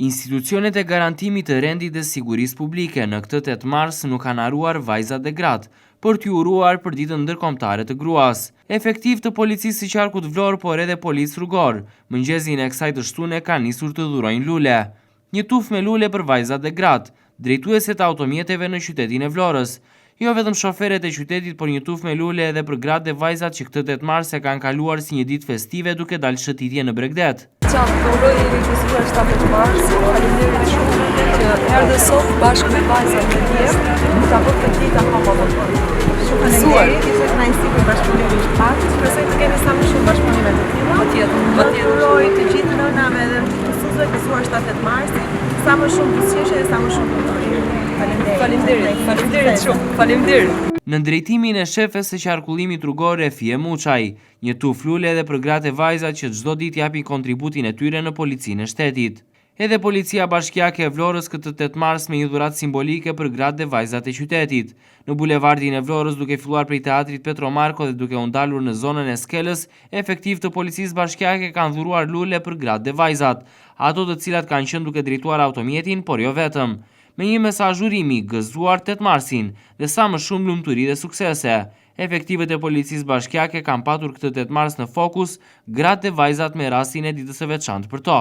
Institucionet e garantimit të rendit dhe sigurisë publike në këtë 8 mars nuk kanë harruar vajzat dhe gratë, për t'ju uruar për ditën ndërkombëtare të gruas. Efektivë të policisë së qarkut Vlorë, por edhe policë rrugorë, mëngjesin e kësaj të shtune kanë nisur të dhurojnë lule. Një tufë me lule për vajzat dhe gratë, drejtueset e automjeteve në qytetin e Vlorës. Jo vetëm shoferet e qytetit, por një tufë me lule edhe për gratë dhe vajzat që këtë 8 mars e kanë kaluar si një ditë festive duke dalë shëtitje në bregdet. Qa, të uroj gëzuar 7 mars, faleminderit shumë që erdhe sot bashkë me vajzat dhe djem, ta bërë këtë ditë akoma më të Shumë faleminderit, ishte kënaqësi për bashkëpunimin që patëm. Shpresoj të kemi sa më shumë bashkëpunime të tilla. Patjetër, patjetër. Uroj të gjithë nënave dhe mësuesve gëzuar 7 marsin, sa më shumë buzëqeshje dhe sa më shumë lumturi. Faleminderit. Faleminderit, faleminderit shumë. Faleminderit. Nën drejtimin e shefes së qarkullimit rrugor Refie Muçaj, një tufë lule edhe për gratë e vajzat që çdo ditë japin kontributin e tyre në policinë e shtetit. Edhe policia bashkiake e Vlorës këtë 8 mars me një dhuratë simbolike për gratë dhe vajzat e qytetit. Në bulevardin e Vlorës duke filluar prej teatrit Petro Marko dhe duke u ndalur në zonën e Skelës, efektivë të policisë bashkiake kanë dhuruar lule për gratë dhe vajzat, ato të cilat kanë qenë duke drejtuar automjetin, por jo vetëm. Me një mesazh urimi, gëzuar 8 marsin dhe sa më shumë lumturi dhe suksese. Efektivët e policisë bashkiake kanë patur këtë 8 mars në fokus gratë dhe vajzat me rastin e ditës së veçantë për to.